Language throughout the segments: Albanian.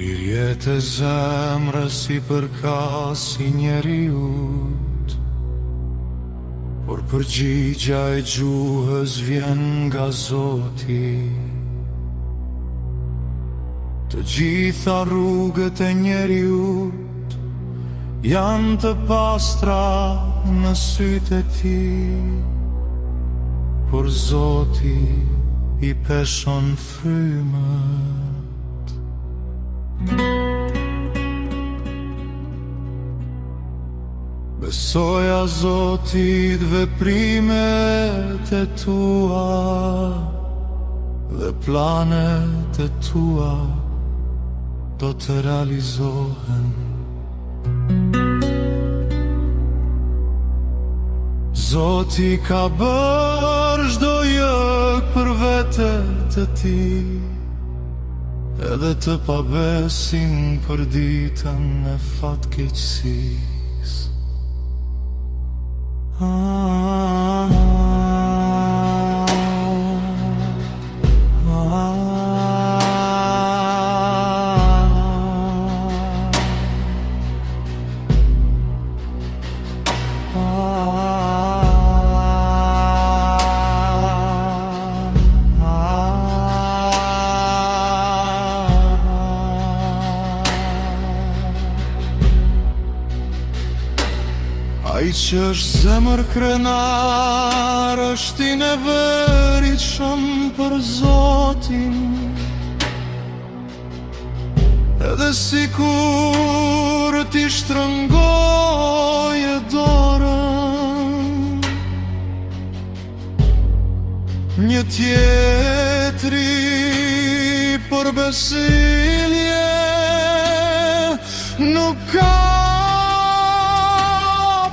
Prirjet e zemrës i përkasin njeriut, por përgjigja e gjuhës vjen nga Zoti. Të gjitha rrugët e njeriut janë të pastra në sytë e tij, por Zoti i peshon frymët. Besoja Zotit veprimet e tua dhe planet e tua do të realizohen. Zoti ka bërë çdo gjë për vete të tij, edhe të pabesin për ditën e fatkeqësisë. Ah, Ai që është zemërkrenar është i neveritshëm për Zotin. Edhe sikur t'i shtrëngojë dorën një tjetri për besëlidhje nuk ka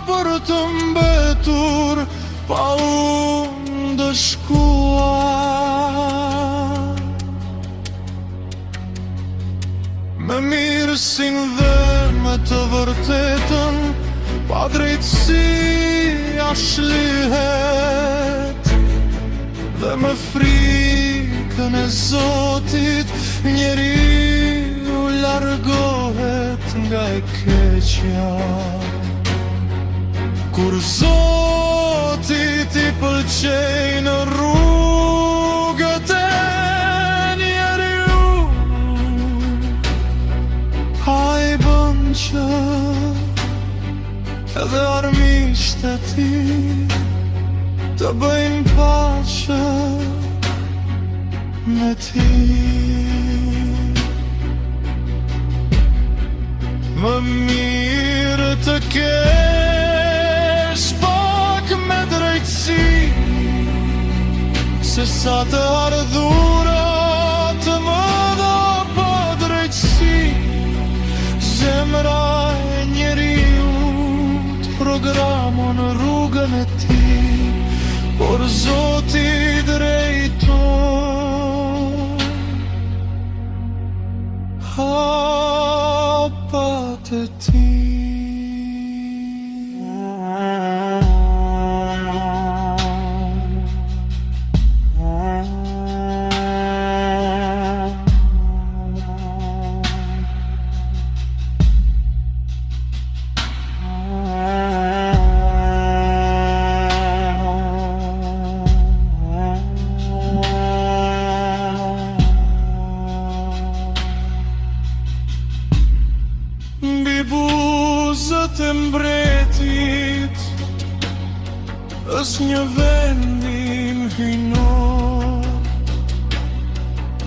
për të mbetur pa u ndëshkuar. Me mirësinë dhe me të vërtetën, padrejtësia shlyhet. Dhe me frikën e Zotit, njeriu largohet nga e keqja. Kur Zotit i pëlqejnë rrugët e njeriut, ai bën që edhe armiqtë e tij të bëjnë paqe me të. Më mirë të kesh pak me drejtësi se sa të ardhura të mëdha pa drejtësi. Zemra e njeriut programon rrugën e tij, por Zoti drejton hapat e tij. Mbi buzët e mbretit është një vendim hyjnor.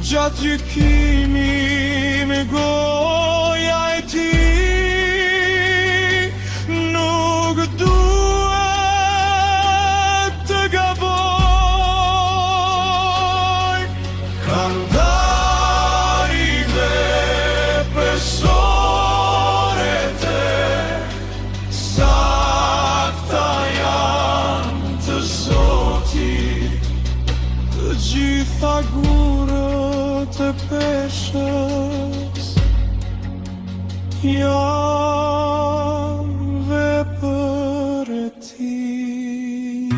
Gjatë gjykimit goja e tij nuk duhet të gabojë. Kandari dhe peshoret e sakta janë të Zotit, të gjitha gurët e peshës janë vepër e tij.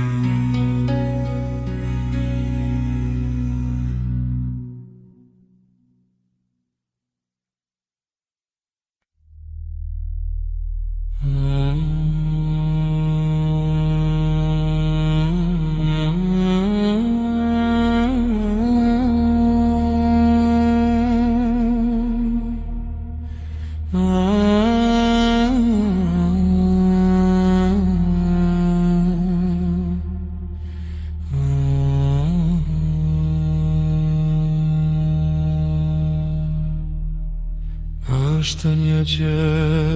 Është një gjë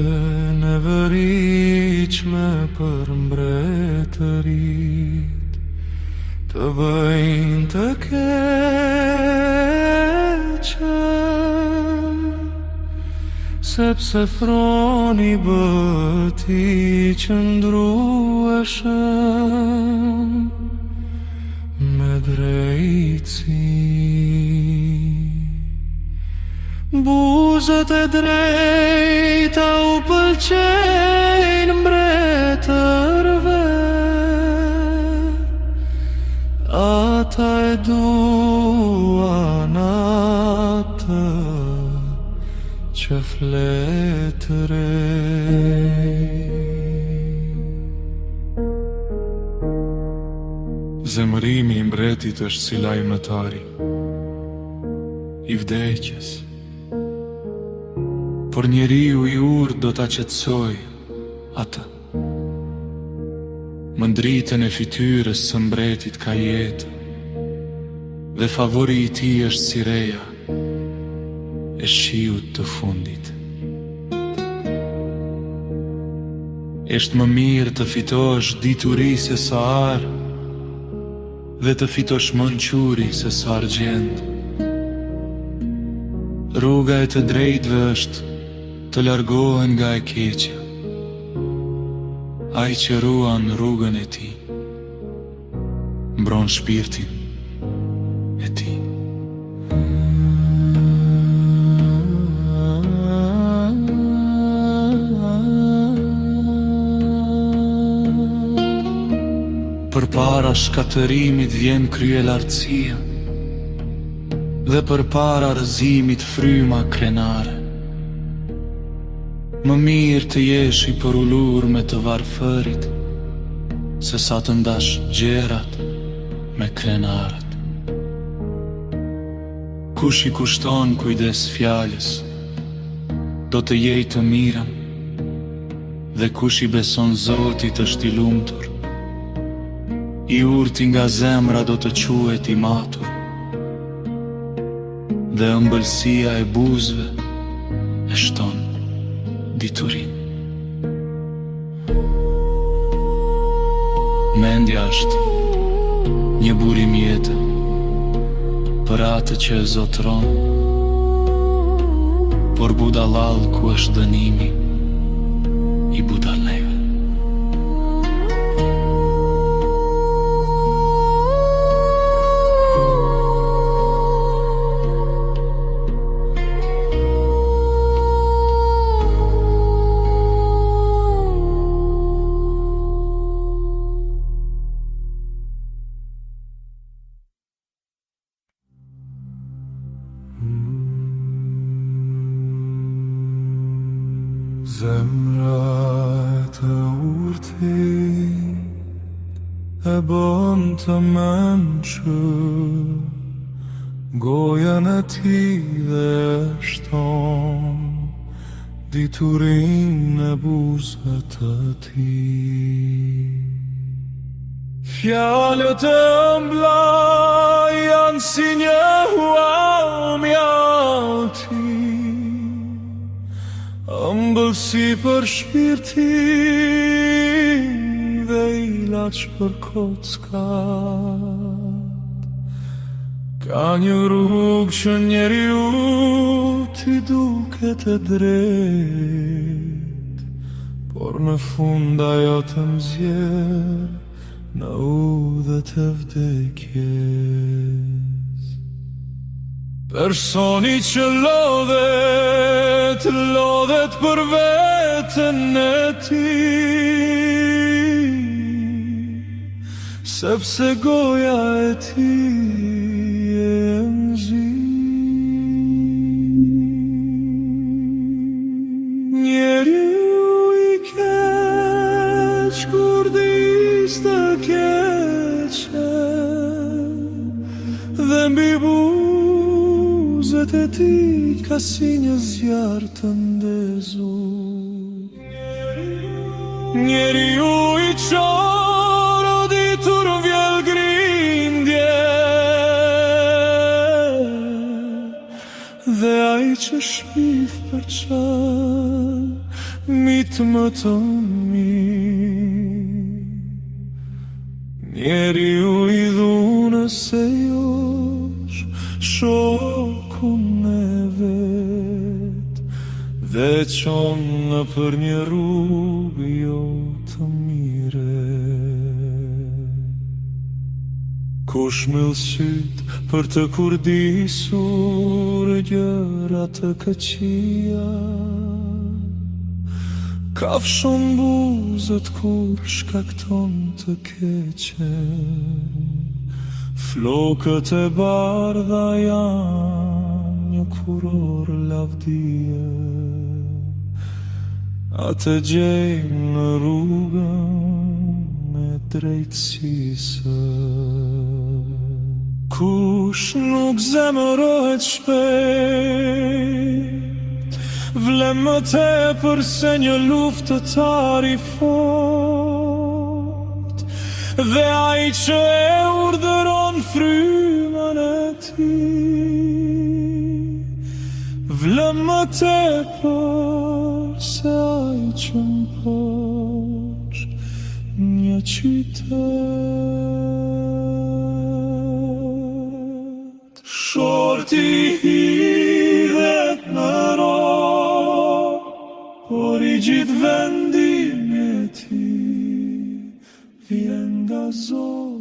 e neveritshme për mbretërit të bëjnë të keqen, sepse froni bëhet i qëndrueshëm me drejtësi. Buzët e drejta u pëlqejnë mbretërve, ata e duan atë që flet drejt. Zemërimi i mbretit është si lajmëtari i vdekjes. Por njeriu i urtë do ta qetësojë atë. Në dritën e fytyrës së mbretit ka jetë dhe favori i tij është si reja e shiut të fundit. Eshtë më mirë të fitosh dituri se sa ar dhe të fitosh mençuri se sa argjend. Rruga e të drejtëve është të largohen nga e keqja. Ai që ruan rrugën e tij, mbron shpirtin e tij. Përpara shkatërrimit vjen kryelartësia dhe përpara rrëzimit fryma krenare. Më mirë të jesh i përulur me të varfërit, se sa të ndash gjërat me krenarët. Kush i kushton kujdes fjalës, do të gjejë të mirën, dhe kush i beson Zotit është i lumtur. I urti nga zemra do të quhet i matur, dhe ëmbëlsia e buzëve e shton diturinë. Mendja është një burim jete për atë që e zotëron, por budallallëku është dënimi i budallenjve. Zemra e të urtit e bën të mençur gojën e tij dhe shton diturinë e buzëve të tij. Fjalët e ëmbla janë si një hua mjalti, ëmbëlsi për shpirtin dhe ilaç për kockat. Ka një rrugë që njeriut i duket e drejtë, por në fund ajo të nxjerr në udhët e vdekjes. Personi që lodhet, lodhet për veten e tij, sepse goja e tij e nxit. Njeriu i keq kurdis të keqen dhe mbi buzët e tij ka si një zjarr të ndezur. Njeriu i çoroditur vjell grindje dhe. ai që shpif përçan miqtë më të mirë. Njeriu i dhunës e josh shokun e vet dhe e çon nëpër një rrugë jo të mire. Kush mbyll sytë për të kurdisur gjëra të këqija, Kafshon buzët kur shkakton të keqen. Flokët e bardha janë një kurorë lavdie. Atë e gjejmë në rrugën e drejtësisë. Kush nuk zemërohet shpejt, vlen më tepër se një luftëtar i fortë, dhe ai që e urdhëron frymën e tij, vlen më tepër se ai që mposht një qytet. Shorti hidhet në rrok, por i gjithë vendimi i tij vjen nga Zoti.